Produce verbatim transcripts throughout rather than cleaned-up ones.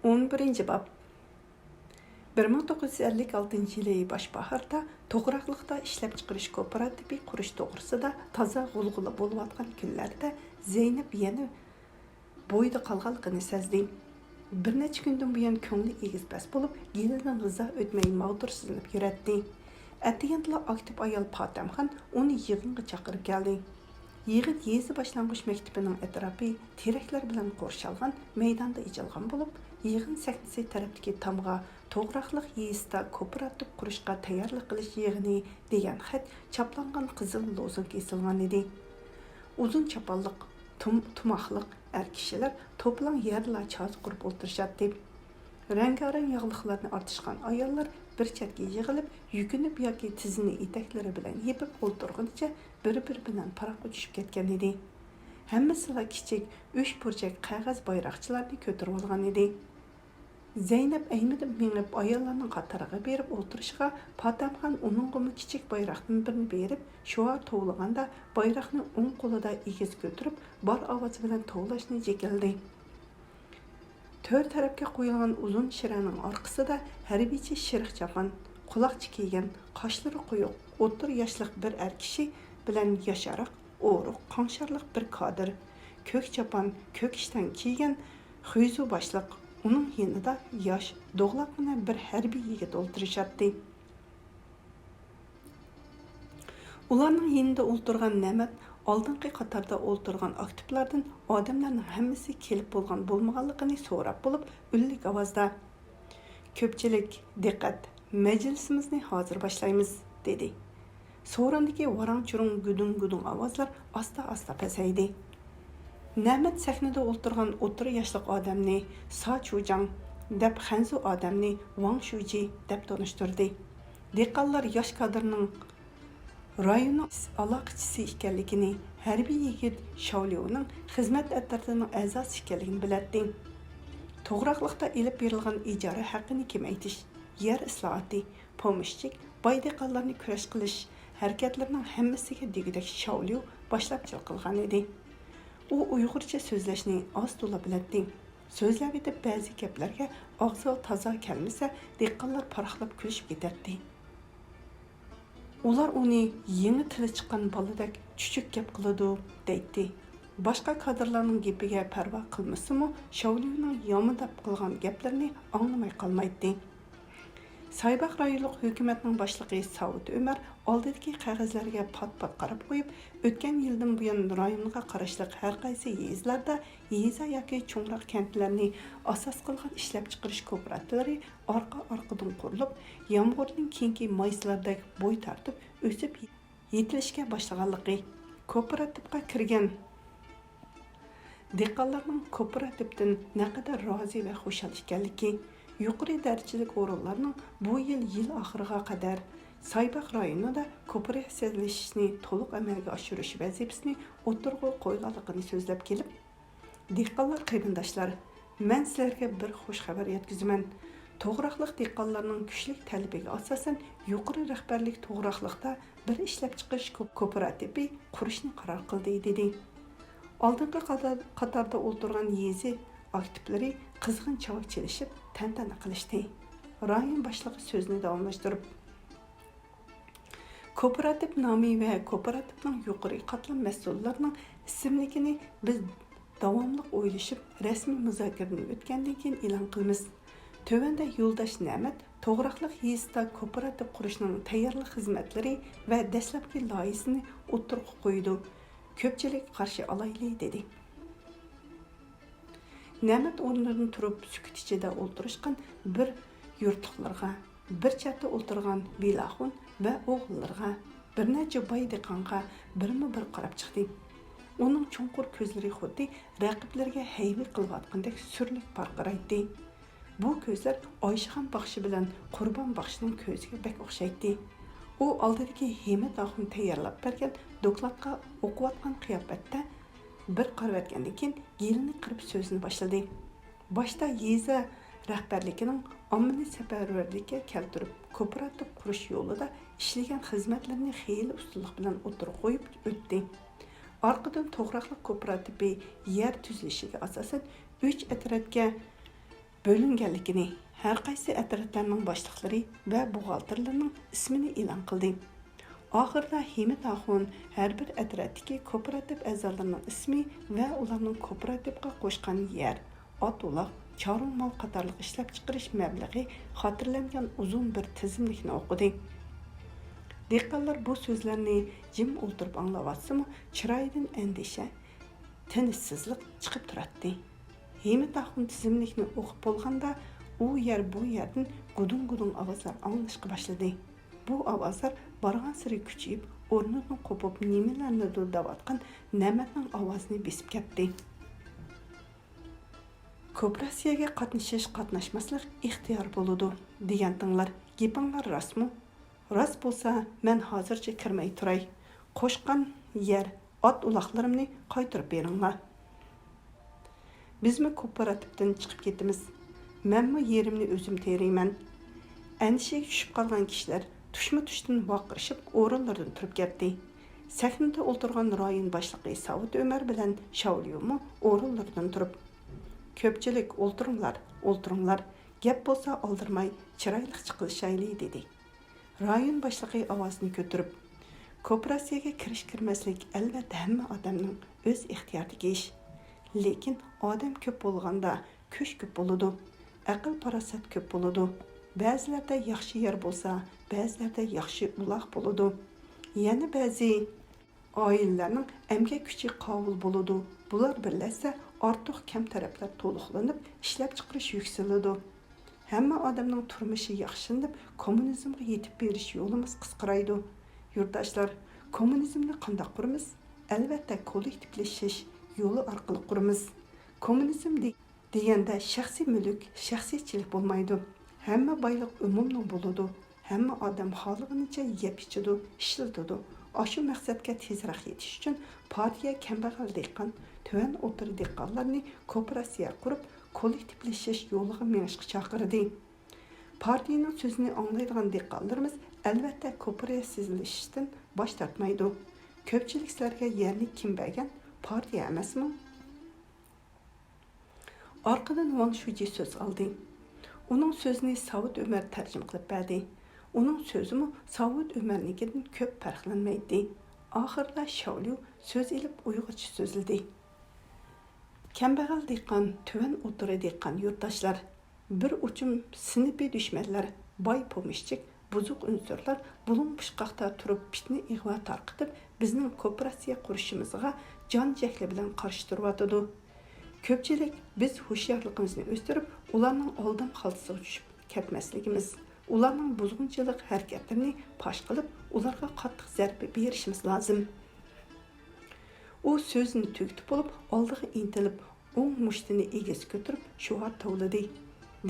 ئون بىرىنچى باب. بىر مىڭ توققۇز يۈز ئەللىك ئالتىنچى يىلى باش باھاردا توغراقلىقتا ئىشلەپچىقىرىش كوپىراتىپى قۇرۇش توغرىسىدا تازا غۇلغۇلا بولۇۋاتقان كۈنلەردە زەينەپ يەنە بويىدا قالغانلىقىنى سەزدى. بىر نەچچە كۈندىن بۇيان كۆڭلى ئېگىز-پەس بولۇپ، گېلىدىن غىزا ئۆتمەي ماغدۇرسىزلىنىپ يۈرەتتى. ئەتىگەندىلا ئاكتىپ ئايال پاتەمخان ئۇنى يىغىنغا چاقىرىپ كەلدى. يىغىن يېزا باشلانغۇچ مەكتىپىنىڭ ئەتراپى تېرەكلەر بىلەن قورشالغان مەيداندا ئېچىلغان بولۇپ، يىغىن سەھنىسى تەرەپتىكى تامغا «توغراقلىق يېزىسىدا كوپىراتىپ قۇرۇشقا تەييارلىق قىلىش يىغىنى» دېگەن خەت چاپلانغان قىزىل لوزۇنكا ئېسىلغانىدى. ئۇزۇن چاپانلىق، تۇم-، تۇماقلىق ئەر كىشىلەر توپىلاڭ يەردىلا چازا قۇرۇپ ئولتۇرۇشاتتى. رەڭگارەڭ ياغلىقلارنى ئارتىشقان ئاياللار بىر چەتكە يىغىلىپ، يۈكۈنۈپ ياكى تىزىنى ئېتەكلىرى بىلەن يېپىپ ئولتۇرغىنىچە بىر-بىرى بىلەن پاراققا چۈشۈپ كەتكەنىدى. ھەممىسىلا كىچىك ئۈچ بۇرجەك قەغەز بايراقچىلارنى كۆتۈرۈۋالغانىدى. زەينەپ ئەيمىنىپ مېڭىپ ئاياللارنىڭ قاتارىغا بېرىپ ئولتۇرۇشىغا، پاتەمخان ئۇنىڭغىمۇ كىچىك بايراقتىن بىرنى بېرىپ، شوئار توۋلىغاندا بايراقنى ئوڭ قولىدا ئېگىز كۆتۈرۈپ، بار ئاۋازى بىلەن توۋلاشنى جېكىلدى. تۆر تەرەپكە قويۇلغان ئۇزۇن شىرەنىڭ ئارقىسىدا ھەربىيچە شېرىق چاپان، قۇلاقچا كىيگەن، قاشلىرى قويۇق، ئوتتۇرا ياشلىق بىر ئەر كىشى بىلەن ياشاراق، ئورۇق، قاڭشارلىق بىر كادىر، كۆك چاپان، كۆك ئىشتان كىيگەن خۇيزۇ باشلىق، ئۇنىڭ يېنىدا ياش، دوغلاققىنە بىر ھەربىي يىگىت ئولتۇرۇشاتتى. ئۇلارنىڭ يېنىدا ئولتۇرغان نەمەت ئالدىنقى قاتاردا ئولتۇرغان ئاكتىپلاردىن ئادەملەرنىڭ ھەممىسى كېلىپ بولغان بولمىغانلىقىنى سوراپ بولۇپ، ئۈنلۈك ئاۋازدا: «كۆپچىلىك، دىققەت! مەجلىسىمىزنى ھازىر باشلايمىز» دېدى. سورۇندىكى ۋاراڭ-چۇرۇڭ، گۇدۇڭ-گۇدۇڭ ئاۋازلار ئاستا-ئاستا پەسەيدى. نەمەت سەھنىدە ئولتۇرغان ئوتتۇرا ياشلىق ئادەمنى سا چۇجاڭ دەپ، خەنزۇ ئادەمنى ۋاڭ شۇجى دەپ تونۇشتۇردى. دېھقانلار ياش كادىرنىڭ رايوننىڭ ئالاقىچىسى ئىكەنلىكىنى، ھەربىي يىگىت شاۋليۇنىڭ خىزمەت ئەترىتىنىڭ ئەزاسى ئىكەنلىكىنى بىلەتتى. توغراقلىقتا ئېلىپ بېرىلغان ئىجارە ھەققىنى كېمەيتىش، يەر ئىسلاھاتى، پومېشچىك، باي دېھقانلارنى كۈرەش قىلىش ھەرىكەتلىرىنىڭ ھەممىسىگە دېگۈدەك شاۋليۇ باشلامچىلىق قىلغانىدى. ئۇ ئۇيغۇرچە سۆزلەشنى ئاز-تولا بىلەتتى. سۆزلەۋېتىپ بەزى گەپلەرگە ئاغزىغا تازا كەلمىسە، دېھقانلار پاراقلاپ كۈلۈشۈپ كېتەتتى. ئۇلار ئۇنى يېڭى تىلى چىققان بالىدەك چۈچۈك گەپ قىلىدۇ، دەيتتى. باشقا كادىرلارنىڭ گېپىگە پەرۋا قىلمىسىمۇ، شاۋليۇنىڭ يامىداپ قىلغان گەپلىرىنى ئاڭلىماي قالمايتتى. سايباغ رايونلۇق ھۆكۈمەتنىڭ باشلىقى ساۋۇت ئۆمەر ئالدىدىكى قەغەزلەرگە پات-پات قاراپ قويۇپ، ئۆتكەن يىلدىن بۇيان رايونغا قاراشلىق ھەر قايسى يېزىلاردا يېزا ياكى چوڭراق كەنتلەرنى ئاساس قىلغان ئىشلەپچىقىرىش كوپىراتىپلىرى ئارقا-ئارقىدىن قۇرۇلۇپ، يامغۇردىن كېيىنكى مايسىلاردەك بوي تارتىپ ئۆسۈپ يېتىلىشكە باشلىغانلىقى، كوپىراتىپقا كىرگەن دېھقانلارنىڭ كوپىراتىپتىن نەقەدەر رازى ۋە خۇشال ئىكەنلىكى، يۇقىرى دەرىجىلىك ئورۇنلارنىڭ بۇ يىل يىل ئاخىرىغا قەدەر سايباغ رايونىدا كوپىراتسىيەلىشىشنى تولۇق ئەمەلگە ئاشۇرۇش ۋەزىپىسىنى ئوتتۇرىغا قويغانلىقىنى سۆزلەپ كېلىپ، دېھقانلار قېرىنداشلار، مەن سىلەرگە بىر خۇش خەۋەر يەتكۈزىمەن. توغراقلىق دېھقانلارنىڭ كۈچلۈك تەلىپىگە ئاساسەن، يۇقىرى رەھبەرلىك توغراقلىقتا بىر ئىشلەپچىقىرىش كو-، كوپىراتىپى قۇرۇشنى قارار قىلدى، دېدى. ئالدىنقى قاتا-، قاتاردا ئولتۇرغان يېزا ئاكتىپلىرى قىزغىن چاۋاك چېلىشىپ، تەنتەنە قىلىشتى. رايون باشلىقى سۆزىنى داۋاملاشتۇرۇپ، كوپىراتىپ نامى ۋە كوپىراتىپنىڭ يۇقىرى قاتلام مەسئۇللىرىنىڭ ئىسىملىكىنى بىز داۋاملىق ئويلىشىپ، رەسمىي مۇزاكىرىدىن ئۆتكەندىن كېيىن ئېلان قىلىمىز. تۆۋەندە يولداش نەمەت توغراقلىق يېزىسىدا كوپىراتىپ قۇرۇشنىڭ تەييارلىق خىزمەتلىرى ۋە دەسلەپكى لايىھىسىنى ئوتتۇرىغا قويىدۇ. كۆپچىلىك قارشى ئالايلى، دېدى. نەمەت ئورنىدىن تۇرۇپ، سۈكۈت ئىچىدە ئولتۇرۇشقان بىر يۇرتلۇقلارغا، بىر چەتتە ئولتۇرغان ۋىلاخۇن ۋە ئوغۇللىرىغا، بىر نەچچە باي دېھقانغا بىرمۇ بىر قاراپ چىقتى. ئۇنىڭ چوڭقۇر كۆزلىرى خۇددى رەقىبلىرىگە ھەيۋە قىلىۋاتقاندەك سۈرلۈك پارقىرايتتى. بۇ كۆزلەر ئايشىخان باخشى بىلەن قۇربان باخشىنىڭ كۆزىگە بەك ئوخشايتتى. ئۇ ئالدىدىكى ھىمىت ئاخۇن تەييارلاپ بەرگەن دوكلاتقا ئوقۇۋاتقان قىياپەتتە بىر قارىۋەتكەندىن كېيىن، گېلىنى قىرىپ سۆزىنى باشلىدى. باشتا يېزا رەھبەرلىكىنىڭ ئاممىنى سەپەرۋەرلىككە كەلتۈرۈپ، كوپىراتىپ قۇرۇش يولىدا ئىشلىگەن خىزمەتلىرىنى خېلى ئۇستىلىق بىلەن ئوتتۇرىغا قويۇپ ئۆتتى. ئارقىدىن توغراقلىق كوپىراتىپى يەر تۈزۈلۈشىگە ئاساسەن، ئۈچ ئەترەتكە بۆلۈنگەنلىكىنى، ھەرقايسى ئەترەتلەرنىڭ باشلىقلىرى ۋە بوغالتىرلىرىنىڭ ئىسمىنى ئېلان قىلدى. ئاخىرىدا ھىمىت ئاخۇن ھەر بىر ئەترەتتىكى كوپىراتىپ ئەزالىرىنىڭ ئىسمى ۋە ئۇلارنىڭ كوپىراتىپقا قوشقان يەر، ئات-ئۇلاغ، چارۋا مال قاتارلىق ئىشلەپچىقىرىش مەبلىغى خاتىرىلەنگەن ئۇزۇن بىر تىزىملىكنى ئوقۇدى. دېھقانلار بۇ سۆزلەرنى جىم ئولتۇرۇپ ئاڭلاۋاتسىمۇ، چىرايىدىن ئەندىشە، تىنچسىزلىق چىقىپ تۇراتتى. ھىمىت ئاخۇن تىزىملىكنى ئوقۇپ بولغاندا، ئۇ يەر بۇ يەردىن گۇدۇڭ-گۇدۇڭ ئاۋازلار ئاڭلىنىشقا باشلىدى. بۇ ئاۋازلار بارغانسېرى كۈچىيىپ، ئورنىدىن قوپۇپ نېمىلەرنىدۇر دەۋاتقان نەمەتنىڭ ئاۋازىنى بېسىپ كەتتى. كوپىراتسىيەگە قاتنىشىش-قاتناشماسلىق ئىختىيار بولىدۇ، دېگەنتىڭلار، گېپىڭلار راستمۇ؟ راست بولسا، مەن ھازىرچە كىرمەي تۇراي. قوشقان يەر، ئات-ئۇلاقلىرىمنى قايتۇرۇپ بېرىڭلار. بىزمۇ كوپىراتىپتىن چىقىپ كېتىمىز. مەنمۇ يېرىمنى ئۆزۈم تېرىيمەن. ئەندىشىگە چۈشۈپ قالغان كىشىلەر تۇشمۇ تۇشتىن ۋارقىرىشىپ ئورۇنلىرىدىن تۇرۇپ كەتتى. سەھنىدە ئولتۇرغان رايون باشلىقى ساۋۇت ئۆمەر بىلەن شاۋليۇمۇ ئورۇنلىرىدىن تۇرۇپ، كۆپچىلىك، ئولتۇرۇڭلار، ئولتۇرۇڭلار، گەپ بولسا ئالدىرىماي، چىرايلىقچە قىلىشايلى، دېدى. رايون باشلىقى ئاۋازىنى كۆتۈرۈپ، كوپىراتسىيەگە كىرىش-كىرمەسلىك ئەلۋەتتە ھەممە ئادەمنىڭ ئۆز ئىختىيارىدىكى ئىش. لېكىن ئادەم كۆپ بولغاندا كۈچ كۆپ بولىدۇ، ئەقىل-پاراسەت كۆپ بولىدۇ. بەزىلەردە ياخشى يەر بولسا، بەزىلەردە ياخشى ئۇلاغ بولىدۇ. يەنە بەزى ئائىلىلەرنىڭ ئەمگەك كۈچى قاۋۇل بولىدۇ. بۇلار بىرلەشسە، ئارتۇق كەم تەرەپلەر تولۇقلىنىپ، ئىشلەپچىقىرىش يۈكسىلىدۇ. ھەممە ئادەمنىڭ تۇرمۇشى ياخشىلىنىپ، كوممۇنىزمغا يېتىپ بېرىش يولىمىز قىسقىرايدۇ. يۇرتداشلار، كوممۇنىزمنى قانداق قۇرىمىز؟ ئەلۋەتتە، كوللېكتىپلىشىش يولى ئارقىلىق قۇرىمىز. كوممۇنىزم دېگەندە شەخسىي مۈلۈك، شەخسىيچىلىك بولمايدۇ. ھەممە بايلىق ئومۇمنىڭ بولىدۇ. ھەممە ئادەم خالىغىنىچە يەپ ئىچىدۇ، ئىشلىتىدۇ. ئاشۇ مەقسەتكە تېزرەك يېتىش ئۈچۈن پارتىيە كەمبەغەل دېھقان، تۆۋەن ئوتتۇرا دېھقانلارنى كوپىراتسىيە قۇرۇپ، كوللېكتىپلىشىش يولىغا مېڭىشقا چاقىردى. پارتىيىنىڭ سۆزىنى ئاڭلايدىغان دېھقانلىرىمىز ئەلۋەتتە كوپىراتسىيەلىشىشتىن باش تارتمايدۇ. كۆپچىلىك سىلەرگە يەرنى كىم بەرگەن؟ پارتىيە ئەمەسمۇ؟ ئارقىدىن ۋاڭ شۇجى سۆز ئالدى. ئۇنىڭ سۆزىنى ساۋۇت ئۆمەر تەرجىمە قىلىپ بەردى. ئۇنىڭ سۆزىمۇ ساۋۇت ئۆمەرنىڭكىدىن كۆپ پەرقلەنمەيتتى. ئاخىرىدا شاۋليۇ سۆز ئېلىپ ئۇيغۇرچە سۆزلىدى. كەمبەغەل دېھقان، تۆۋەن ئوتتۇرا دېھقان يۇرتداشلار، بىر ئۇچۇم سىنىپىي دۈشمەنلەر، باي پومېشچىك، بۇزۇق ئۇنسۇرلار بۇلۇڭ پۇچقاقتا تۇرۇپ پىتنە-ئىغۋا تارقىتىپ، بىزنىڭ كوپىراتسىيە قۇرۇشىمىزغا جان-جەھلى بىلەن قارشى تۇرۇۋاتىدۇ. كۆپچىلىك، بىز ھوشيارلىقىمىزنى ئۆستۈرۈپ، ئۇلارنىڭ ئالدام خالتىسىغا چۈشۈپ كەتمەسلىكىمىز، ئۇلارنىڭ بۇزغۇنچىلىق ھەرىكەتلىرىنى پاش قىلىپ، ئۇلارغا قاتتىق زەربە بېرىشىمىز لازىم. ئۇ سۆزىنى تۈگىتىپ بولۇپ، ئالدىغا ئىنتىلىپ، ئوڭ مۇشتىنى ئېگىز كۆتۈرۈپ، شوئار توۋلىدى.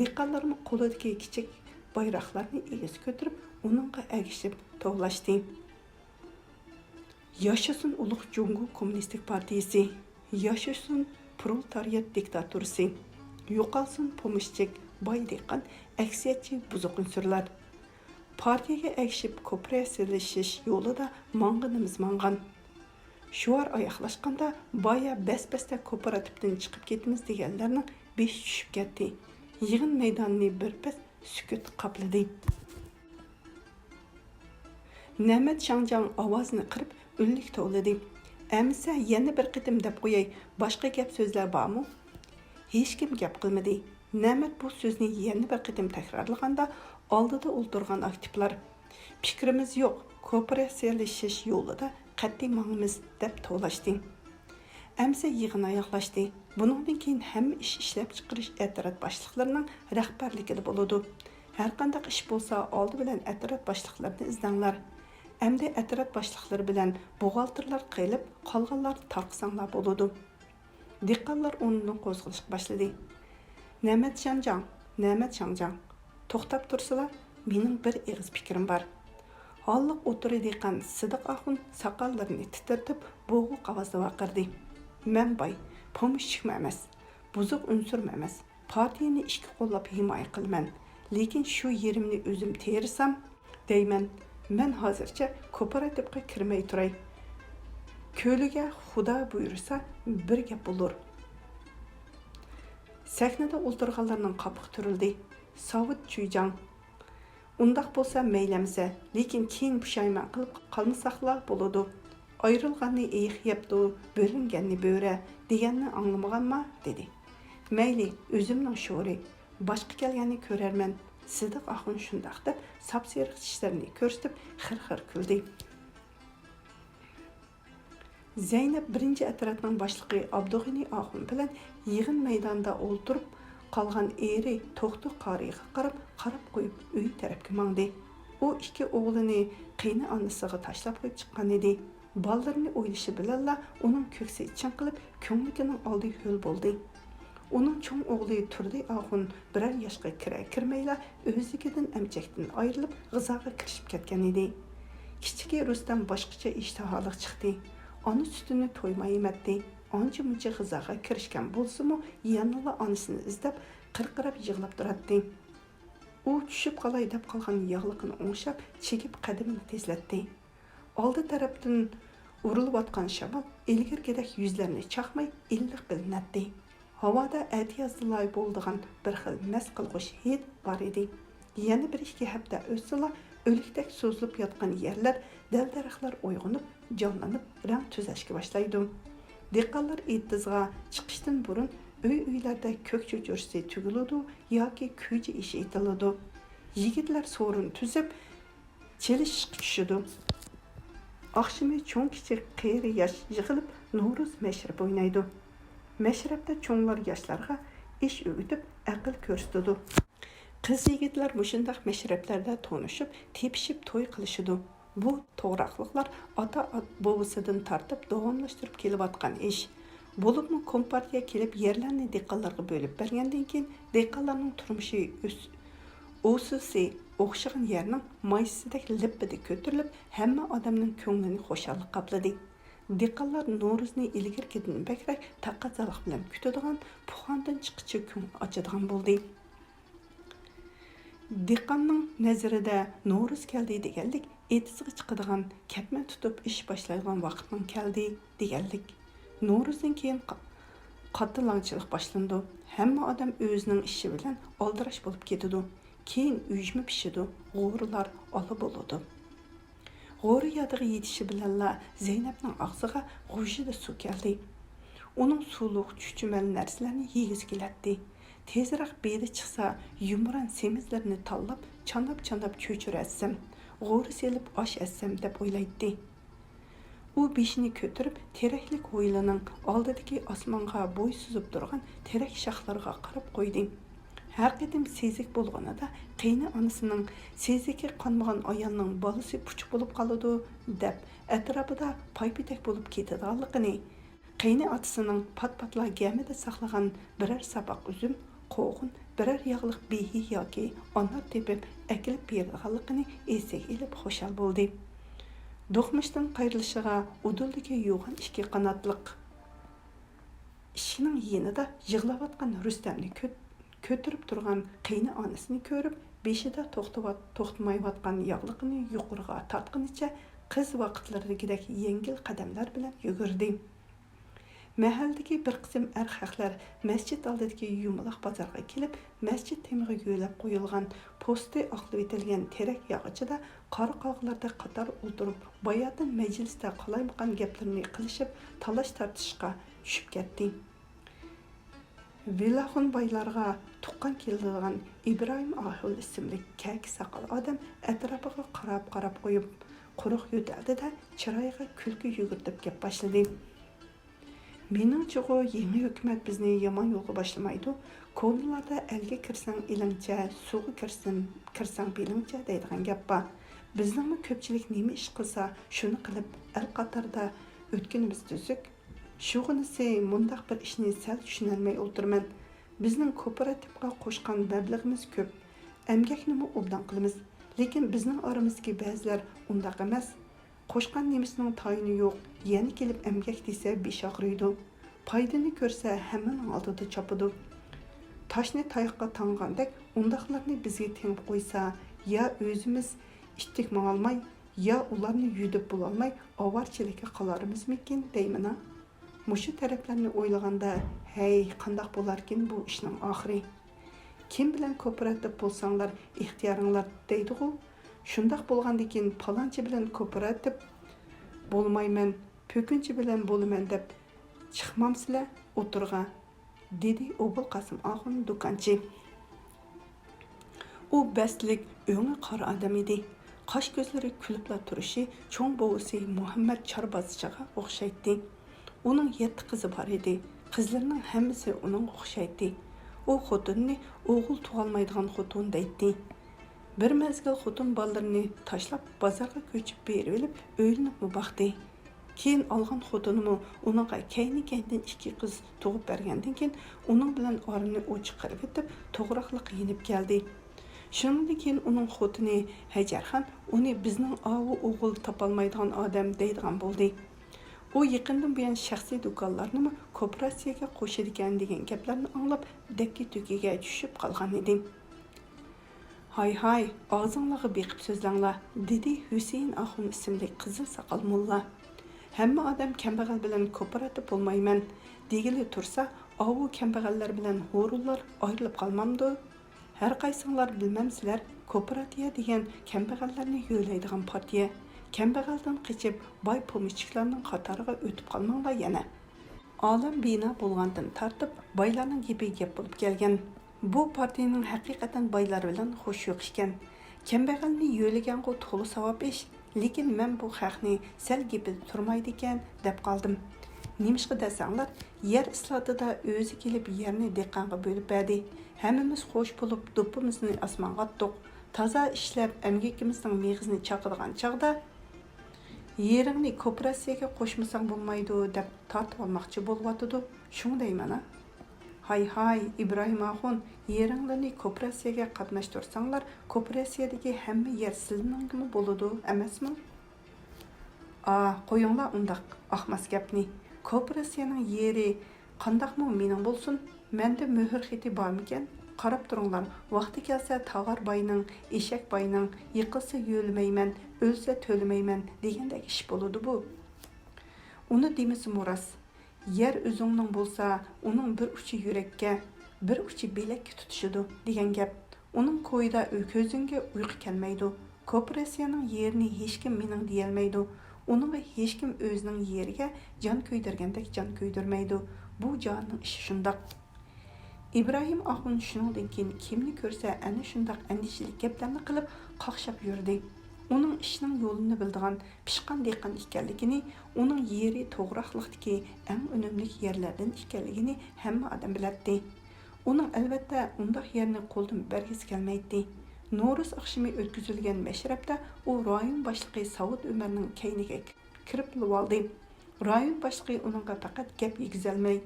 دېھقانلارمۇ قولىدىكى كىچىك بايراقلارنى ئېگىز كۆتۈرۈپ، ئۇنىڭغا ئەگىشىپ توۋلاشتى. ياشىسۇن ئۇلۇغ جۇڭگو كوممۇنىستىك پارتىيىسى! ياشىسۇن پرولېتارىيات دىكتاتۇرىسى! يوقالسۇن پومېشچىك، باي دېھقان، ئەكسىيەتچى، بۇزۇق ئۇنسۇرلار! پارتىيەگە ئەگىشىپ كوپىراتسىيەلىشىش يولىدا ماڭغىنىمىز ماڭغان. شوئار ئاياغلاشقاندا، بايا بەس-بەستە كوپىراتىپتىن چىقىپ كېتىمىز دېگەنلەرنىڭ بېشى چۈشۈپ كەتتى. يىغىن مەيدانىنى بىر پەس سۈكۈت قاپلىدى. نەمەت شاڭجاڭ ئاۋازىنى قىرىپ، ئۈنلۈك توۋلىدى. ئەمىسە يەنە بىر قېتىم دەپ قوياي، باشقا گەپ-سۆزلەر بارمۇ؟ ھېچكىم گەپ قىلمىدى. نەمەت بۇ سۆزنى يەنە بىر قېتىم تەكرارلىغاندا، ئالدىدا ئولتۇرغان ئاكتىپلار، پىكرىمىز يوق، كوپىراتسىيەلىشىش يولىدا قەتئىي ماڭىمىز، دەپ توۋلاشتى. ئەمىسە يىغىن ئاياغلاشتى. بۇنىڭدىن كېيىن ھەممە ئىش ئىشلەپچىقىرىش ئەترەت باشلىقلىرىنىڭ رەھبەرلىكىدە بولىدۇ. ھەرقانداق ئىش بولسا، ئالدى بىلەن ئەترەت باشلىقلىرىنى ئىزدەڭلار. ئەمدى ئەترەت باشلىقلىرى بىلەن بوغالتىرلار قېلىپ، قالغانلارنى تارقىساڭلار بولىدۇ. دېھقانلار ئورنىدىن قوزغىلىشقا باشلىدى. نەمەت شاڭجاڭ، نەمەت شاڭجاڭ، توختاپ تۇرسىلا، مېنىڭ بىر ئېغىز پىكرىم بار. ھاللىق ئوتتۇرا دېھقان سىدىق ئاخۇن ساقاللىرىنى تىترىتىپ، بوغۇق ئاۋازدا ۋارقىرىدى. مەن باي، پومېشچىكمۇ ئەمەس، بۇزۇق ئۇنسۇرمۇ ئەمەس، پارتىيەنى ئىككى قوللاپ ھىمايە قىلىمەن، لېكىن شۇ يېرىمنى ئۆزۈم تېرىسام، دەيمەن، مەن ھازىرچە كوپىراتىپقا كىرمەي تۇراي. كۆلىگە خۇدا بۇيرۇسا، بىر گەپ بولۇر. سەھنىدە ئولتۇرغانلارنىڭ قاپىقى تۈرۈلدى. ساۋۇت چۈيجاڭ. ئۇنداق بولسا مەيلى ئەمىسە، لېكىن كېيىن پۇشايمان قىلىپ قالمىساقلا بولىدۇ. ئايرىلغاننى ئېيىق يەپتۇ، بۆلۈنگەننى بۆرە دېگەننى ئاڭلىمىغانما؟ دېدى. مەيلى، ئۆزۈمنىڭ شورى. باشقا كەلگەننى كۆرەرمەن. سىدىق ئاخۇن شۇنداق دەپ ساپسېرىق چىشلىرىنى كۆرسىتىپ خىر-خىر كۈلدى. زەينەپ بىرىنچى ئەترەتنىڭ باشلىقى ئابدۇغېنى ئاخۇن بىلەن يىغىن مەيدانىدا ئولتۇرۇپ قالغان ئېرى توختى قارىيغا قاراپ، قاراپ قويۇپ ئۆي تەرەپكە ماڭدى. ئۇ ئىككى ئوغلىنى قېينىئانىسىغا تاشلاپ قويۇپ چىققان ئىدى. بالىلىرىنى ئويلىشى بىلەنلا ئۇنىڭ كۆكسى چىڭقىلىپ، كۆڭلىكىنىڭ ئالدى ھۆل بولدى. ئۇنىڭ چوڭ ئوغلى تۇردى ئاخۇن بىرەر ياشقا كىرەر-كىرمەيلا ئۆزلۈكىدىن ئەمچەكتىن ئايرىلىپ، غىزاغا كىرىشىپ كەتكەن ئىدى. كىچىكى رۇستەم باشقىچە ئىشتىھالىق چىقتى. ئانا سۈتىنى تويماي ئېمەتتى. ئانچە-مۇنچە غىزاغا كىرىشكەن بولسىمۇ، يەنىلا ئانىسىنى ئىزدەپ، قىرقىراپ يىغلاپ تۇراتتى. ئۇ چۈشۈپ قالاي دەپ قالغان ياغلىقىنى ئوڭشاپ، چىگىپ قەدىمىنى تېزلەتتى. ئالدى تەرەپتىن ئۇرۇلۇۋاتقان شامال ئىلگىرىكىدەك يۈزلەرنى چاقماي ئىللىق بىلىنەتتى. ھاۋادا ئەتىيازدىلا بولىدىغان بىر خىل مەس قىلغۇچ ھىد بار ئىدى. يەنە بىر ئىككى ھەپتە ئۆتسىلا، ئۆلۈكتەك سوزۇلۇپ ياتقان يەرلەر، دەل-دەرەخلەر ئويغىنىپ، جانلىنىپ، رەڭ تۈزەشكە باشلايدۇ. دېھقانلار ئېتىزغا چىقىشتىن بۇرۇن ئۆي-ئۆيلەردە كۆك چۆچۈرىسى تۈگۈلىدۇ ياكى كۈجە ئېشى ئېتىلىدۇ. يىگىتلەر سورۇن تۈزۈپ، چېلىشىشقا چۈشىدۇ. ئاخشىمى چوڭ-كىچىك، قېرى-ياش يىغىلىپ، نورۇز مەشرىپى ئوينايدۇ. مەشرەپتە چوڭلار ياشلارغا ئىش ئۆگىتىپ، ئەقىل كۆرسىتىدۇ. قىز-يىگىتلەر مۇشۇنداق مەشرەپلەردە تونۇشۇپ، تېپىشىپ توي قىلىشىدۇ. بۇ توغراقلىقلار ئاتا-بوۋىسىدىن تارتىپ داۋاملاشتۇرۇپ كېلىۋاتقان ئىش. بولۇپمۇ كومپارتىيە كېلىپ يەرلەرنى دېھقانلارغا بۆلۈپ بەرگەندىن كېيىن، دېھقانلارنىڭ تۇرمۇشى ئۆس-، ئۇسسۇسى ئوخشىغان يەرنىڭ مايسىسىدەك لىپپىدە كۆتۈرۈلۈپ، ھەممە ئادەمنىڭ كۆڭلىنى خۇشاللىق قاپلىدى. دېھقانلار نورۇزنى ئىلگىرىكىدىن بەكرەك تەقەززالىق بىلەن كۈتىدىغان، پۇخاندىن چىققىچە كۆڭۈل ئاچىدىغان بولدى. دېھقاننىڭ نەزىرىدە نورۇز كەلدى دېگەنلىك، ئېتىزغا چىقىدىغان، كەتمەن تۇتۇپ ئىش باشلايدىغان ۋاقىتنىڭ كەلدى دېگەنلىك. نورۇزدىن كېيىن قا-، قاتتى لاڭچىلىق باشلىنىدۇ. ھەممە ئادەم ئۆزىنىڭ ئىشى بىلەن ئالدىراش بولۇپ كېتىدۇ. كېيىن ئۈجمە پىشىدۇ، غورىلار ئالا بولىدۇ. غورا يادىغا يېتىشى بىلەنلا زەينەپنىڭ ئاغزىغا غۇژژىدە سۇ كەلدى. ئۇنىڭ سۇلۇق، چۈچۈمەل نەرسىلەرنى يېگۈسى كېلەتتى. تېزرەك بېدى چىقسا، يۇمران سېمىزلىرىنى تاللاپ، چاناپ-چاناپ چۆچۈرە ئەتسەم، غورا سېلىپ ئاش ئەتسەم دەپ ئويلايتتى. ئۇ بېشىنى كۆتۈرۈپ، تېرەكلىك ھويلىنىڭ ئالدىدىكى ئاسمانغا بوي سوزۇپ تۇرغان تېرەك شاخلىرىغا قاراپ قويدى. ھەر قېتىم سېزىك بولغىنىدا، قېينىئانىسىنىڭ «سېزىكى قانمىغان ئايالنىڭ بالىسى پۇچۇق بولۇپ قالىدۇ» دەپ، ئەتراپىدا پايپېتەك بولۇپ كېتىدىغانلىقىنى، قېينىئاتىسىنىڭ پات-پاتلا گەمىدە ساقلىغان بىرەر ساپاق ئۈزۈم، قوغۇن، بىرەر ياغلىق بېھى ياكى ئانار تېپىپ ئەكېلىپ بېرىدىغانلىقىنى ئېسىگە ئېلىپ خۇشال بولدى. دوقمۇشتىن قايرىلىشىغا ئۇدۇلدىكى يوغان ئىككى قاناتلىق ئىشىكنىڭ يېنىدا يىغلاۋاتقان رۇستەمنى كۆ-، كۆتۈرۈپ تۇرغان قېينىئانىسىنى كۆرۈپ، بېشىدا توختىۋات-، توختىمايۋاتقان ياغلىقىنى يۇقىرىغا تارتقىنىچە، قىز ۋاقىتلىرىدىكىدەك يەڭگىل قەدەملەر بىلەن يۈگۈردى. مەھەللىدىكى بىر قىسىم ئەر خەقلەر مەسچىت ئالدىدىكى يۇمىلاق بازارغا كېلىپ، مەسچىت تېمىغا يۆلەپ قويۇلغان پوستى ئاقلىۋېتىلگەن تېرەك ياغىچىدا قارا قاغىلاردا قاتار ئولتۇرۇپ، باياتىن مەجلىستە قالايمىقان گەپلىرىنى قىلىشىپ، تالاش-تارتىشقا چۈشۈپ كەتتى. ۋىلاخۇن بايلارغا تۇغقان كېلىدىغان ئىبراھىم ئاھۇن ئىسىملىك كەكە ساقال ئادەم ئەتراپىغا قاراپ-قاراپ قويۇپ، قۇرۇق يۆتەلدى-دە، چىرايىغا كۈلكە يۈگۈرتۈپ گەپ باشلىدى. مېنىڭچىغۇ، يېڭى ھۆكۈمەت بىزنى يامان يولغا باشلىمايدۇ. كونىلاردا «ئەلگە كىرسەڭ ئېلىڭچە، سۇغا كىرسەڭ، كىرسەڭ بېلىڭچە» دەيدىغان گەپ بار. بىزنىڭمۇ كۆپچىلىك نېمە ئىش قىلسا، شۇنى قىلىپ، ئەل قاتارىدا ئۆتكىنىمىز تۈزۈك. شۇغىنىسى مۇنداق بىر ئىشنى سەل چۈشىنەلمەي ئولتۇرىمەن. بىزنىڭ كوپىراتىپقا قوشقان مەبلىغىمىز كۆپ. ئەمگەكنىمۇ ئوبدان قىلىمىز. لېكىن بىزنىڭ ئارىمىزدىكى بەزىلەر ئۇنداق ئەمەس. قوشقان نېمىسىنىڭ تايىنى يوق، يەنە كېلىپ ئەمگەك دېسە بېشى ئاغرىيدۇ. پايدىنى كۆرسە ھەممىنىڭ ئالدىدا چاپىدۇ. تاشنى تاياققا تاڭغاندەك ئۇنداقلارنى بىزگە تېڭىپ قويسا، يا ئۆزىمىز ئىتتىك ماڭالماي، يا ئۇلارنى يۈدۈپ بولالماي ئاۋارىچىلىككە قالارمىزمىكىن دەيمەن-ھا. مۇشۇ تەرەپلەرنى ئويلىغاندا، ھەي، قانداق بولاركىن بۇ ئىشنىڭ ئاخىرى؟ كىم بىلەن كوپىراتىپ بولساڭلار ئىختىيارىڭلار دەيدىغۇ؟ شۇنداق بولغاندىكىن پالانچى بىلەن كوپىراتىپ بولمايمەن، پۆكۈنچى بىلەن بولىمەن دەپ چىقمامسىلەر ئوتتۇرىغا؟ دېدى ئوبۇلقاسىم ئاخۇن دۇكانچى. ئۇ بەستلىك، ئۆڭى قارا ئادەم ئىدى. قاش-كۆزلىرى كۈلۈپلا تۇرۇشى چوڭ بوۋىسى مۇھەممەد چاربازچىغا ئوخشايتتى. ئۇنىڭ يەتتە قىزى بار ئىدى. قىزلىرىنىڭ ھەممىسى ئۇنىڭغا ئوخشايتتى. ئۇ خوتۇنىنى ئوغۇل تۇغالمايدىغان خوتۇن دەيتتى. بىر مەزگىل خوتۇن بالىلىرىنى تاشلاپ، بازارغا كۆچۈپ بېرىۋېلىپ، ئۆيلىنىپمۇ باقتى. كېيىن ئالغان خوتۇنىمۇ ئۇنىڭغا كەينى-كەينىدىن ئىككى قىز تۇغۇپ بەرگەندىن كېيىن، ئۇنىڭ بىلەن ئارىنى ئوچۇق قىلىۋېتىپ، توغراقلىق يېنىپ كەلدى. شۇنىڭدىن كېيىن ئۇنىڭ خوتۇنى ھەجەرخان ئۇنى بىزنىڭ ئاۋۇ ئوغۇل تاپالمايدىغان ئادەم دەيدىغان بولدى. ئۇ يېقىندىن بۇيان شەخسىي دۇكانلارنىمۇ كوپىراتسىيەگە قوشىدىكەن دېگەن گەپلەرنى ئاڭلاپ، دەككە-دۈككىگە چۈشۈپ قالغان ئىدى. ھاي-ھاي، ئاغزىڭلارغا بېقىپ سۆزلەڭلار، دېدى ھۈسەيىن ئاخۇن ئىسىملىك قىزىل ساقال موللا. ھەممە ئادەم كەمبەغەل بىلەن كوپىراتىپ بولمايمەن دېگىلى تۇرسا، ئاۋۇ كەمبەغەللەر بىلەن ھورۇنلار ئايرىلىپ قالمامدۇ؟ ھەرقايسىڭلار بىلمەمسىلەر، كوپىراتىيە دېگەن كەمبەغەللەرنى يۆلەيدىغان پارتىيە. كەمبەغەلدىن قېچىپ، باي پومېشچىكلارنىڭ قاتارىغا ئۆتۈپ قالماڭلار يەنە. ئالەم بىنا بولغاندىن تارتىپ، بايلارنىڭ گېپى گەپ بولۇپ كەلگەن. بۇ پارتىيىنىڭ ھەقىقەتەن بايلار بىلەن خوش يوق ئىكەن. كەمبەغەلنى يۆلىگەنغۇ تولا ساۋاب ئىش، لېكىن مەن بۇ خەقنى سەل گېپىدە تۇرمايدىكەن دەپ قالدىم. نېمىشقا دەسەڭلار، يەر ئىسلاتىدا ئۆزى كېلىپ يەرنى دېھقانغا بۆلۈپ بەردى. ھەممىمىز خوش بولۇپ دوپپىمىزنى ئاسمانغا ئاتتۇق. تازا ئىشلەپ ئەمگىكىمىزنىڭ مېغىزىنى چاقىدىغان چاغدا، يېرىڭنى كوپىراتسىيەگە قوشمىساڭ بولمايدۇ دەپ تارتىۋالماقچى بولۇۋاتىدۇ. شۇڭا دەيمەن ھە. ھاي-ھاي، ئىبراھىم ئاخۇن، يېرىڭلىرىنى كوپىراتسىيەگە قاتناشتۇرساڭلار، كوپىراتسىيەدىكى ھەممە يەر سىلىنىڭكىمۇ بولىدۇ ئەمەسمۇ؟ ئا، قويۇڭلار ئۇنداق ئاقماس گەپنى. كوپىراتسىيەنىڭ يېرى قانداقمۇ مېنىڭ بولسۇن؟ مەندە مۆھۈر خېتى بارمىكەن؟ قاراپ تۇرۇڭلار، ۋاقتى كەلسە تاغار باينىڭ، ئېشەك باينىڭ، يىقىلسا يۆلىمەيمەن، ئۆلسە تۆلىمەيمەن دېگەندەك ئىش بولىدۇ بۇ. ئۇنى دېمىسىمۇ راست. يەر ئۆزۈڭنىڭ بولسا، ئۇنىڭ بىر ئۇچى يۈرەككە، بىر ئۇچى بىلەككە تۇتىشىدۇ دېگەن گەپ. ئۇنىڭ كويىدا ئۆ-، كۆزۈڭگە ئۇيقۇ كەلمەيدۇ. كوپىراتسىيەنىڭ يېرىنى ھېچكىم مېنىڭ دېيەلمەيدۇ. ئۇنىڭغا ھېچكىم ئۆزىنىڭ يېرىگە جان كۆيدۈرگەندەك جان كۆيدۈرمەيدۇ. بۇ جاھاننىڭ ئىشى شۇنداق. ئىبراھىم ئاخۇن شۇنىڭدىن كېيىن كىمنى كۆرسە ئەنە شۇنداق ئەندىشىلىك گەپلەرنى قىلىپ قاقشاپ يۈردى. ئۇنىڭ ئىشنىڭ يولىنى بىلىدىغان پىشقان دېھقان ئىكەنلىكىنى، ئۇنىڭ يېرى توغراقلىقتىكى ئەڭ ئۈنۈملۈك يەرلەردىن ئىكەنلىكىنى ھەممە ئادەم بىلەتتى. ئۇنىڭ ئەلۋەتتە ئۇنداق يەرنى قولدىن بەرگۈسى كەلمەيتتى. نورۇز ئاخشىمى ئۆتكۈزۈلگەن مەشرەپتە ئۇ رايون باشلىقى ساۋۇت ئۆمەرنىڭ كەينىگە كىرىپ بولۇۋالدى. رايون باشلىقى ئۇنىڭغا پەقەت گەپ يېگۈزەلمەي،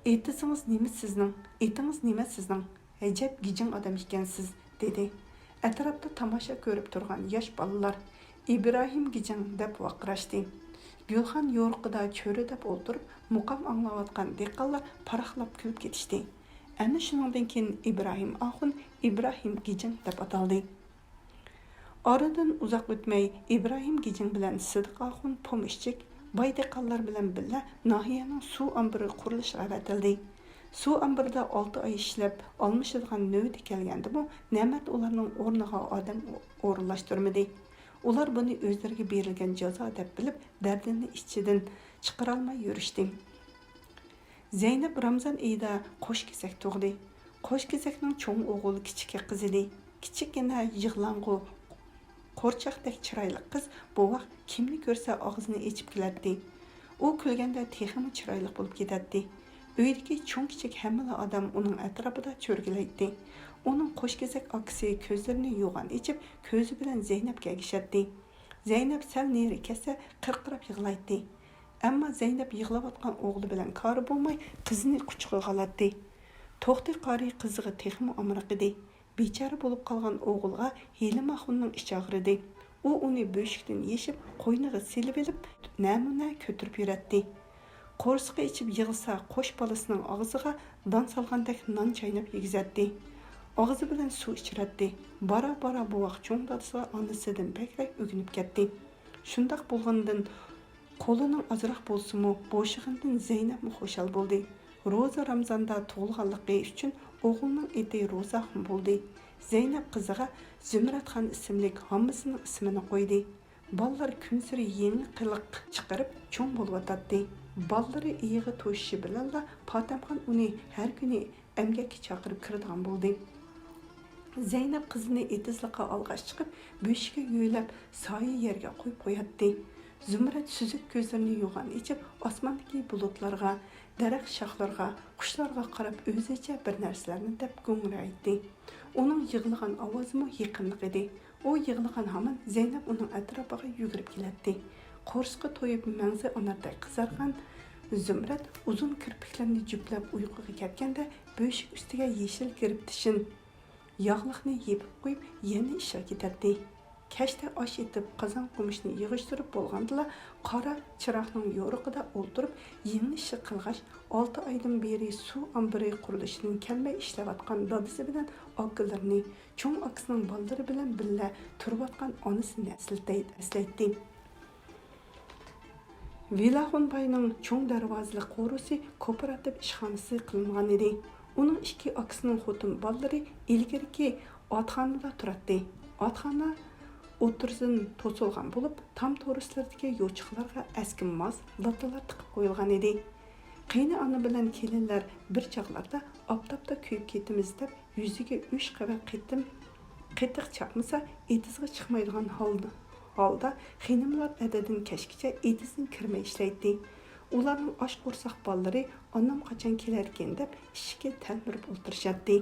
ئېتىزىڭىز نېمە سىزنىڭ؟ ئېتىڭىز نېمە سىزنىڭ؟ ئەجەب گىجىڭ ئادەم ئىكەنسىز، دېدى. ئەتراپتا تاماشا كۆرۈپ تۇرغان ياش بالىلار، ئىبراھىم گىجىڭ دەپ ۋارقىراشتى. گۈلخان يورۇقىدا چۆرىدەپ ئولتۇرۇپ، مۇقام ئاڭلاۋاتقان دېھقانلار پاراقلاپ كۈلۈپ كېتىشتى. ئەنە شۇنىڭدىن كېيىن ئىبراھىم ئاخۇن ئىبراھىم گىجىڭ دەپ ئاتالدى. ئارىدىن ئۇزاق ئۆتمەي، ئىبراھىم گىجىڭ بىلەن سىدىق ئاخۇن پومېشچىك باي دېھقانلار بىلەن بىللە ناھىيەنىڭ سۇ ئامبىرى قۇرۇلۇشىغا ئەۋەتىلدى. سۇ ئامبىرىدا ئالتە ئاي ئىشلەپ، ئالمىشىدىغان نۆۋىتى كەلگەندىمۇ، نەمەت ئۇلارنىڭ ئورنىغا ئادەم ئورۇنلاشتۇرمىدى. ئۇلار بۇنى ئۆزلىرىگە بېرىلگەن جازا دەپ بىلىپ، دەردىنى ئىچىدىن چىقىرالماي يۈرۈشتى. زەينەپ رامىزان ئېيىدا قوش كېسەك تۇغدى. قوش كېسەكنىڭ چوڭ ئوغۇل كىچىكى قىز ئىدى. كىچىككىنە يىغلاڭغۇ، قورچاقتەك چىرايلىق قىز بوۋاق كىمنى كۆرسە ئاغزىنى ئېچىپ كۈلەتتى. ئۇ كۈلگەندە تېخىمۇ چىرايلىق بولۇپ كېتەتتى. ئۆيدىكى چوڭ-كىچىك ھەممىلا ئادەم ئۇنىڭ ئەتراپىدا چۆرگىلەيتتى. ئۇنىڭ قوش كېسەك ئاكىسى كۆزلىرىنى يوغان ئېچىپ، كۆزى بىلەن زەينەپكە ئەگىشەتتى. زەينەپ سەل نېرى كەتسە، قىرقىراپ يىغلايتتى. ئەمما زەينەپ يىغلاۋاتقان ئوغلى بىلەن كارى بولماي، قىزىنى قۇچىقىغا ئالاتتى. توختى قارى قىزىغا تېخىمۇ ئامراق ئىدى. بىچارە بولۇپ قالغان ئوغۇلغا ھېلىم ئاخۇننىڭ ئىچى ئاغرىدى. ئۇ ئۇنى بۆشۈكتىن يېشىپ، قوينىغا سېلىۋېلىپ، نەمۇنە كۆتۈرۈپ يۈرەتتى. قورسىقى ئېچىپ يىغلىسا، قوش بالىسىنىڭ ئاغزىغا دان سالغاندەك نان چايناپ يېگۈزەتتى. ئاغزى بىلەن سۇ ئىچۈرەتتى. بارا-بارا بوۋاق چوڭ دادىسىغا ئانىسىدىن بەكرەك ئۆگىنىپ كەتتى. شۇنداق بولغىنىدىن قولىنىڭ ئازراق بولسىمۇ بوشىغىنىدىن زەينەپمۇ خۇشال بولدى. روزا رامزاندا تۇغۇلغانلىقى ئۈچۈن ئوغلىنىڭ ئېتى روزاخۇن بولدى. زەينەپ قىزىغا زۇمرەتخان ئىسىملىك ھاممىسىنىڭ ئىسمىنى قويدى. بالىلار كۈنسېرى يېڭى قىلىق چىقىرىپ چوڭ بولۇۋاتاتتى. بالىلىرى ئېيىغى توشۇشى بىلەنلا پاتەمخان ئۇنى ھەر كۈنى ئەمگەككە چاقىرىپ كىرىدىغان بولدى. زەينەپ قىزىنى ئېتىزلىققا ئالغاچ چىقىپ، بۆشۈككە يۆلەپ، سايە يەرگە قويۇپ قوياتتى. زۇمرەت سۈزۈك كۆزلىرىنى يوغان ئېچىپ، ئاسماندىكى بۇلۇتلارغا، دەرەخ شاخلىرىغا، قۇشلارغا قاراپ ئۆزىچە بىر نەرسىلەرنى دەپ گۇڭرايتتى. ئۇنىڭ يىغلىغان ئاۋازىمۇ يېقىملىق ئىدى. ئۇ يىغلىغان ھامان زەينەپ ئۇنىڭ ئەتراپىغا يۈگۈرۈپ كېلەتتى. قورسىقى تويۇپ، مەڭزى ئاناردەك قىزارغان زۇمرەت ئۇزۇن كىرپىكلىرىنى جۈپلەپ ئۇيقۇغا كەتكەندە، بۆشۈك ئۈستىگە يېشىل گىرىپتىشىن ياغلىقنى يېپىپ قويۇپ، يەنە ئىشىغا كېتەتتى. كەچتە ئاش ئېتىپ، قازان قومۇچنى يىغىشتۇرۇپ بولغاندىلا، قارا چىراغنىڭ يورۇقىدا ئولتۇرۇپ، يېڭى ئىششىق قىلغاچ، ئالتە ئايدىن بېرى سۇ ئامبىرى قۇرۇلۇشىدىن كەلمەي ئىشلەۋاتقان دادىسى بىلەن ئاكىلىرىنى، چوڭ ئاكىسىنىڭ بالىلىرى بىلەن بىللە تۇرۇۋاتقان ئانىسىنى ئەسلىتەي-، ئەسلەيتتى. ۋىلاخۇن باينىڭ چوڭ دەرۋازىلىق قورۇسى كوپىراتىپ ئىشخانىسى قىلىنغان ئىدى. ئۇنىڭ ئىككى ئاكىسىنىڭ خوتۇن بالىلىرى ئىلگىرىكى ئاتخانىدا تۇراتتى. ئاتخانا ئوتتۇرىسىدىن توسۇلغان بولۇپ، تام تورۇسلىرىدىكى يوچۇقلارغا ئەسكىماس لاتىلار تىقىپ قويۇلغان ئىدى. قېينىئانا بىلەن كېلىنلەر بىر چاغلاردا ئاپتاپتا كۆيۈپ كېتىمىز دەپ، يۈزىگە ئۈچ قەۋەت قېتىم قېتىق چاپمىسا، ئېتىزغا چىقمايدىغان ھالدا، ھالدا خېنىملار ئەتىدىن كەچكىچە ئېتىزدىن كىرمەي ئىشلەيتتى. ئۇلارنىڭ ئاچ قورساق بالىلىرى ئانام قاچان كېلەركىن دەپ ئىشىككە تەلمۈرۈپ ئولتۇرۇشاتتى.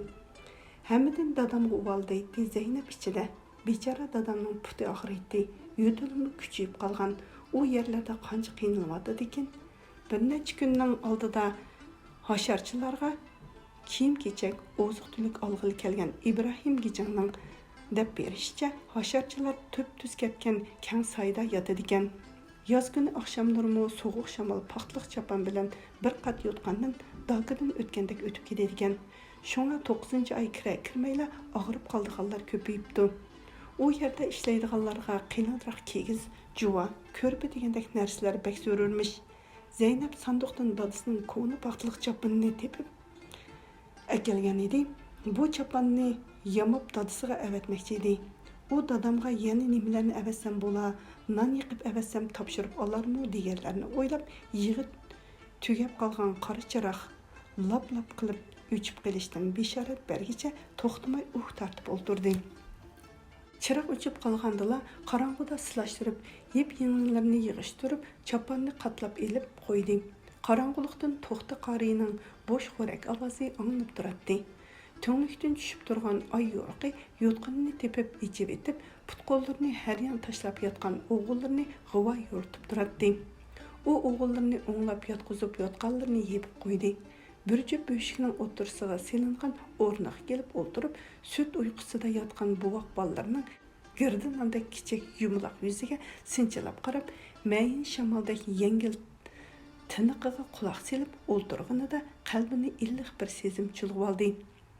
ھەممىدىن دادامغا ئۇۋال دەيتتى زەينەپ ئىچىدە. بىچارە دادامنىڭ پۇتى ئاغرىيتتى، يۆتىلىمۇ كۈچىيىپ قالغان. ئۇ يەرلەردە قانچە قىينىلىۋاتىدىكىن. بىر نەچچە كۈننىڭ ئالدىدا ھاشارچىلارغا كىيىم-كېچەك، ئوزۇق-تۈلۈك ئالغىلى كەلگەن ئىبراھىم گېجىڭنىڭ دەپ بېرىشىچە، ھاشارچىلار تۈپتۈز كەتكەن كەڭ سايدا ياتىدىكەن. ياز كۈنى ئاخشاملىرىمۇ سوغۇق شامال پاختىلىق چاپان بىلەن بىر قات يوتقاندىن داكىدىن ئۆتكەندەك ئۆتۈپ كېتىدىكەن. شۇڭا توققۇزىنچى ئاي كىرە كىرمەيلا ئاغرىپ قالىدىغانلار كۆپىيىپتۇ. ئۇ يەردە ئىشلەيدىغانلارغا قېلىنراق كىگىز، جۇۋا، كۆرپە دېگەندەك نەرسىلەر بەك زۆرۈرمىش. زەينەپ ساندۇقتىن دادىسىنىڭ كونا پاختىلىق چاپىنىنى تېپىپ ئەكەلگەن ئىدى. بۇ چاپاننى ياماپ دادىسىغا ئەۋەتمەكچى ئىدى. ئۇ دادامغا يەنە نېمىلەرنى ئەۋەتسەم بولا، نان يېقىپ ئەۋەتسەم تاپشۇرۇپ ئالارمۇ دېگەنلەرنى ئويلاپ، يىغىپ تۈگەپ قالغان قارا چىراغ لاپ-لاپ قىلىپ ئۆچۈپ قېلىشتىن بېشارەت بەرگىچە توختىماي ئۇھ تارتىپ ئولتۇردى. چىراغ ئۆچۈپ قالغاندىلا، قاراڭغۇدا سىلاشتۇرۇپ، يىپ-يېڭىلىرىنى يىغىشتۇرۇپ، چاپاننى قاتلاپ ئېلىپ قويدى. قاراڭغۇلۇقتىن توختى قارىينىڭ بوش خورەك ئاۋازى ئاڭلىنىپ تۇراتتى. تۈڭلۈكتىن چۈشۈپ تۇرغان ئاي يورۇقى يوتقىنىنى تېپىپ ئېچىۋېتىپ، پۇت-قوللىرىنى ھەر يان تاشلاپ ياتقان ئوغۇللىرىنى غۇۋا يورۇتۇپ تۇراتتى. ئۇ ئوغۇللىرىنى ئوڭلاپ ياتقۇزۇپ ياتقانلىرىنى يېپىپ قويدى. بىر جۈپ بۆشۈكنىڭ ئوتتۇرىسىغا سېلىنغان ئورنىغا كېلىپ ئولتۇرۇپ، سۈت ئۇيقۇسىدا ياتقان بوۋاق بالىلىرىنىڭ گىردىناندەك كىچىك يۇمىلاق يۈزىگە سىنچىلاپ قاراپ، مەيىن شامالدەك يەڭگىل تىنىقىغا قۇلاق سېلىپ ئولتۇرغىنىدا قەلبىنى ئىللىق بىر سېزىم چۇلغىۋالدى.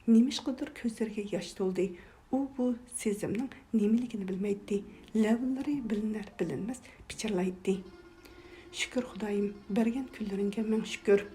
نېمىشقىدۇر كۆزلىرىگە ياش تولدى. ئۇ بۇ سېزىمنىڭ نېمىلىكىنى بىلمەيتتى. لەۋلىرى بىلىنەر-بىلىنمەس پىچىرلايتتى. شۈكۈر خۇدايىم، بەرگەن كۈنلىرىڭگە مىڭ شۈكۈر.